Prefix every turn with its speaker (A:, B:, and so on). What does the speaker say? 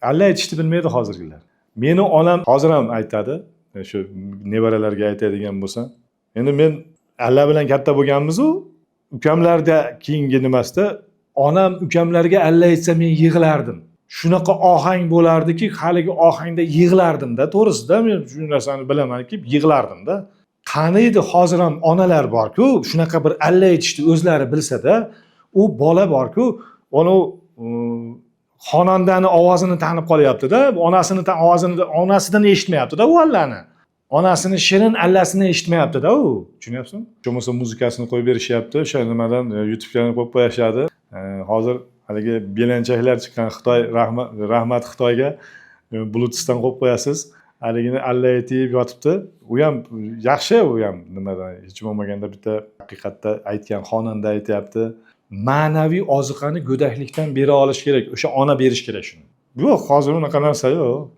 A: Alla aytishni bilmaydi hozirgilar. Meni onam hozir ham aytadi, shu nevaralarga aytadigan bo'lsam. Endi men alla bilan katta bo'lganmizu, ukamlarda keyingi nimasida onam ukamlarga alla aytsa, men yig'lardim. Shunaqa ohang bo'lardiki, haligi ohangda yig'lardimda, to'g'risida men shu narsani bilamanki, yig'lardimda. Qani edi, hozir ham onalar borku, shunaqa bir alla aytishni o'zlari bilsada, u bola borku, uni xonandani ovozini tanib qolyaptida, onasini ovozini onasidan eshitmayaptida u allani. Onasini shirin allasini eshitmayaptida u. Tushunyapsizmi? Bo'lmasa muzikasini qo'yib berishyapti, o'sha nimadan YouTube'ga qo'yib qo'yishadi. Hozir haligi belanchaklar chiqqan, Xitoy, rahmat, rahmat Xitoyga, Bluetoothdan qo'yib qo'yasiz. Haligini alla aytib yotibdi. U ham yaxshi, u ham nimadan hech bo'lmaganda bitta haqiqatda aytgan xonanda aytyapti. Ma'naviy oziqani go'daklikdan bera olish kerak. O'sha ona berish kerak shuni. Yo'q, hozir unaqa narsa yo'q.